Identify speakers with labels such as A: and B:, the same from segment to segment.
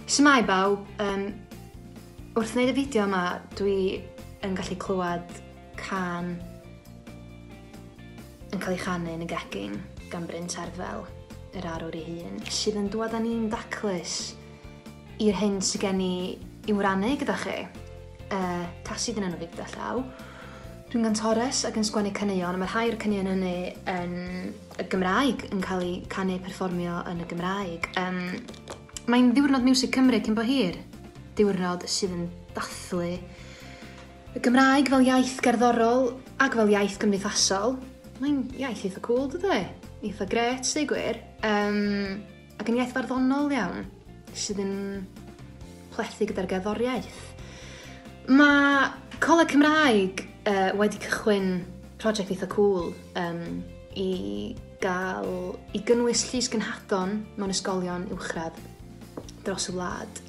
A: Shwmae bawb, wrth wneud y fideo yma dwi yn gallu clywed cân yn cael ei chanu yn y gegin gan Bryn Terfel, yr arwr ei hun, sydd yn dŵad â ni'n daclus i'r hyn sydd gen i i'w rannu gyda chi. Casi 'di'n enw fi gyda llaw. Dwi'n gantores ac yn sgwennu caneuon, a mae rhai o'r caneuon hynny yn y Gymraeg, yn cael eu canu, perfformio yn y Gymraeg. Mae'n ddiwrnod Miwsig Cymru cyn bo hir, diwrnod sydd yn dathlu y Gymraeg fel iaith gerddorol ac fel iaith gymdeithasol. Mae'n iaith eitha cool, dydy? Eitha grêt, deud gwir. Ac yn iaith farddonol iawn, sydd yn plethu gyda'r gerddoriaeth. Mae Coleg Cymraeg wedi cychwyn prosiect eitha cool i gael i gynnwys llys genhadon mewn ysgolion uwchradd dros y wlad.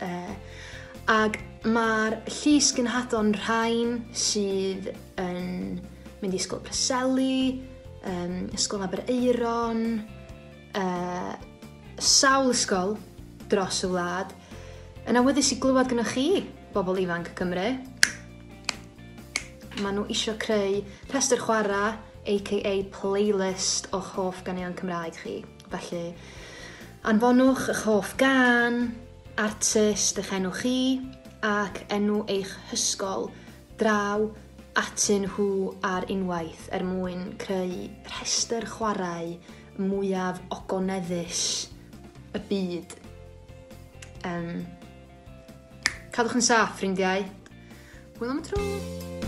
A: Ac mae'r llys genhadon rhain sydd yn mynd i Ysgol Preseli, Ysgol Aberaeron, sawl ysgol dros y wlad, yn awyddus i glywed gyda chi, bobl ifanc Cymru. Maen nhw isio creu rhestr chwarae, aka playlist o'ch hoff ganeuon Cymraeg chi. Felly, anfonwch eich hoff gân, artist, eich enw chi, ac enw eich hysgol draw atyn nhw ar unwaith er mwyn creu rhestr chwarae mwyaf ogoneddus y byd. Cadwch yn saff, ffrindiau. Hwyl am y tro!